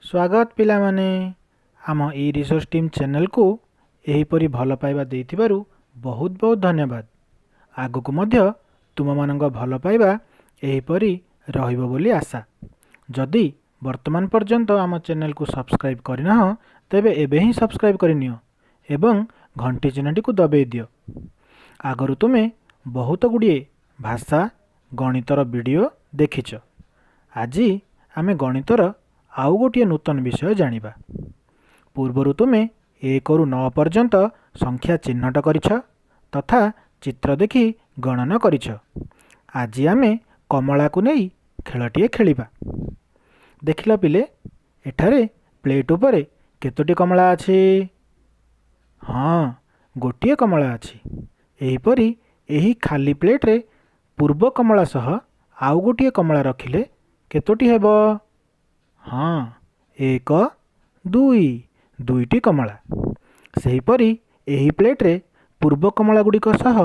ସ୍ୱାଗତ ପିଲାମାନେ, ଆମ ଇ ରିସୋର୍ସ ଟିମ୍ ଚ୍ୟାନେଲକୁ ଏହିପରି ଭଲ ପାଇବା ଦେଇଥିବାରୁ ବହୁତ ବହୁତ ଧନ୍ୟବାଦ। ଆଗକୁ ମଧ୍ୟ ତୁମମାନଙ୍କ ଭଲ ପାଇବା ଏହିପରି ରହିବ ବୋଲି ଆଶା। ଯଦି ବର୍ତ୍ତମାନ ପର୍ଯ୍ୟନ୍ତ ଆମ ଚ୍ୟାନେଲକୁ ସବସ୍କ୍ରାଇବ୍ କରିନାହଁ, ତେବେ ଏବେ ହିଁ ସବସ୍କ୍ରାଇବ୍ କରିନିଅ ଏବଂ ଘଣ୍ଟି ଚିହ୍ନଟିକୁ ଦବାଇ ଦିଅ। ଆଗରୁ ତୁମେ ବହୁତ ଗୁଡ଼ିଏ ଭାଷା ଗଣିତର ଭିଡ଼ିଓ ଦେଖିଛ। ଆଜି ଆମେ ଗଣିତର ଆଉ ଗୋଟିଏ ନୂତନ ବିଷୟ ଜାଣିବା। ପୂର୍ବରୁ ତୁମେ 1ରୁ 9 ପର୍ଯ୍ୟନ୍ତ ସଂଖ୍ୟା ଚିହ୍ନଟ କରିଛ ତଥା ଚିତ୍ର ଦେଖି ଗଣନ କରିଛ। ଆଜି ଆମେ କମଳାକୁ ନେଇ ଖେଳଟିଏ ଖେଳିବା। ଦେଖିଲ ପିଲେ, ଏଠାରେ ପ୍ଲେଟ୍ ଉପରେ କେତୋଟି କମଳା ଅଛି? ହଁ, ଗୋଟିଏ କମଳା ଅଛି। ଏହିପରି ଏହି ଖାଲି ପ୍ଲେଟ୍ରେ ପୂର୍ବ କମଳା ସହ ଆଉ ଗୋଟିଏ କମଳା ରଖିଲେ କେତୋଟି ହେବ? ହଁ, 1, 2, ଦୁଇଟି କମଳା। ସେହିପରି ଏହି ପ୍ଲେଟ୍ରେ ପୂର୍ବ କମଳା ଗୁଡ଼ିକ ସହ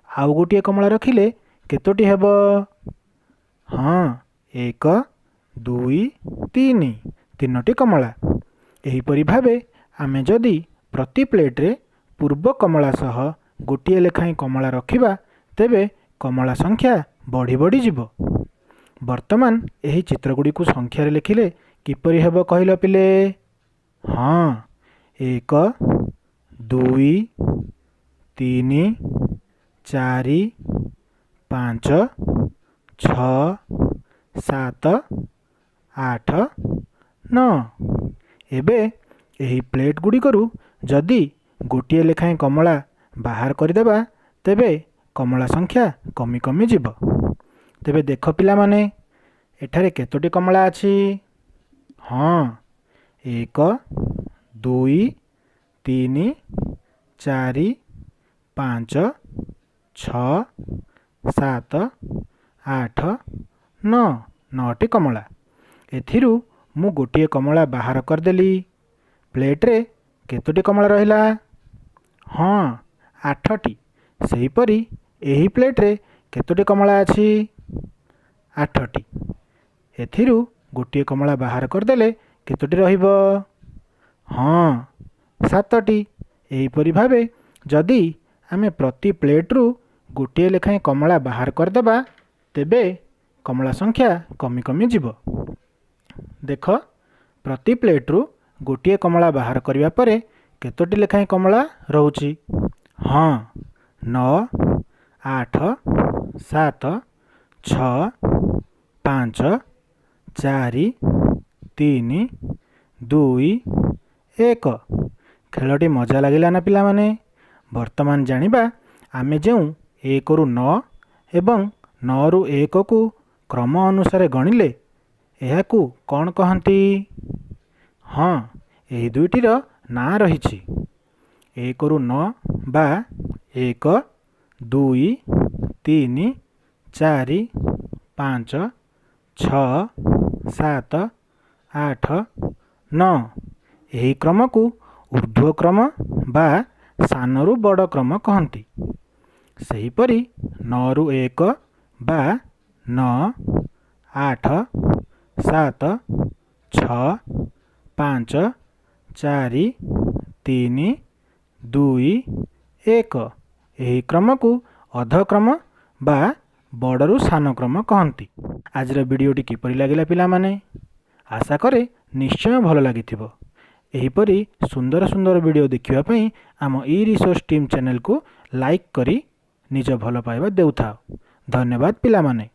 ଆଉ ଗୋଟିଏ କମଳା ରଖିଲେ କେତୋଟି ହେବ? ହଁ, 1, 2, 3, ତିନୋଟି କମଳା। ଏହିପରି ଭାବେ ଆମେ ଯଦି ପ୍ରତି ପ୍ଲେଟ୍ରେ ପୂର୍ବ କମଳା ସହ ଗୋଟିଏ ଲେଖାଏଁ କମଳା ରଖିବା, ତେବେ କମଳା ସଂଖ୍ୟା ବଢ଼ି ବଢ଼ି ଯିବ। ବର୍ତ୍ତମାନ ଏହି ଚିତ୍ରଗୁଡ଼ିକୁ ସଂଖ୍ୟାରେ ଲେଖିଲେ କିପରି ହେବ କହିଲ ପିଲେ? ହଁ, 1, 2, 3, 4, 5, 6, 7, 8, 9। ଏବେ ଏହି ପ୍ଲେଟ୍ ଗୁଡ଼ିକରୁ ଯଦି ଗୋଟିଏ ଲେଖାଏଁ କମଳା ବାହାର କରିଦେବା, ତେବେ କମଳା ସଂଖ୍ୟା କମି କମି ଯିବ। ତେବେ ଦେଖ ପିଲାମାନେ, ଏଠାରେ କେତୋଟି କମଳା ଅଛି? ହଁ, 1, 2, 3, 4, 5, 6, 7, 8, 9, ନଅଟି କମଳା। ଏଥିରୁ ମୁଁ ଗୋଟିଏ କମଳା ବାହାର କରିଦେଲି। ପ୍ଲେଟ୍ରେ କେତୋଟି କମଳା ରହିଲା? ହଁ, ଆଠଟି। ସେହିପରି ଏହି ପ୍ଲେଟ୍ରେ କେତୋଟି କମଳା ଅଛି? ଆଠଟି। ଏଥିରୁ ଗୋଟିଏ କମଳା ବାହାର କରିଦେଲେ କେତୋଟି ରହିବ? ହଁ, ସାତଟି। ଏହିପରି ଭାବେ ଯଦି ଆମେ ପ୍ରତି ପ୍ଲେଟ୍ରୁ ଗୋଟିଏ ଲେଖାଏଁ କମଳା ବାହାର କରିଦେବା, ତେବେ କମଳା ସଂଖ୍ୟା କମି କମି ଯିବ। ଦେଖ, ପ୍ରତି ପ୍ଲେଟ୍ରୁ ଗୋଟିଏ କମଳା ବାହାର କରିବା ପରେ କେତୋଟି ଲେଖାଏଁ କମଳା ରହୁଛି? ହଁ, 9, 8, 7, 6, 5, 4, 3, 2, 1। ଖେଳଟି ମଜା ଲାଗିଲା ନା ପିଲାମାନେ? ବର୍ତ୍ତମାନ ଜାଣିବା ଆମେ ଯେଉଁ 1ରୁ 9 ଏବଂ 9ରୁ 1କୁ କ୍ରମ ଅନୁସାରେ ଗଣିଲେ, ଏହାକୁ କ'ଣ କହନ୍ତି? ହଁ, ଏହି ଦୁଇଟିର ନାଁ ରହିଛି। 1ରୁ 9 ବା 1, 2, 3, 4, 5, 6, 7, 8, 9, ଏହି କ୍ରମକୁ ଉର୍ଦ୍ଧ୍ୱକ୍ରମ ବା ସାନରୁ ବଡ଼ କ୍ରମ କହନ୍ତି। ସେହିପରି 9ରୁ 1 ବା 9, 8, 7, 6, 5, 4, 3, 2, 1, ଏହି କ୍ରମକୁ ଅଧକ୍ରମ ବା ବଡ଼ରୁ ସାନ କ୍ରମ କହନ୍ତି। ଆଜିର ଭିଡ଼ିଓଟି କିପରି ଲାଗିଲା ପିଲାମାନେ? ଆଶା କରେ ନିଶ୍ଚୟ ଭଲ ଲାଗିଥିବ। ଏହିପରି ସୁନ୍ଦର ସୁନ୍ଦର ଭିଡ଼ିଓ ଦେଖିବା ପାଇଁ ଆମ ଇ ରିସୋର୍ସ ଟିମ୍ ଚ୍ୟାନେଲକୁ ଲାଇକ୍ କରି ନିଜ ଭଲ ପାଇବା ଦେଉଥାଅ। ଧନ୍ୟବାଦ ପିଲାମାନେ।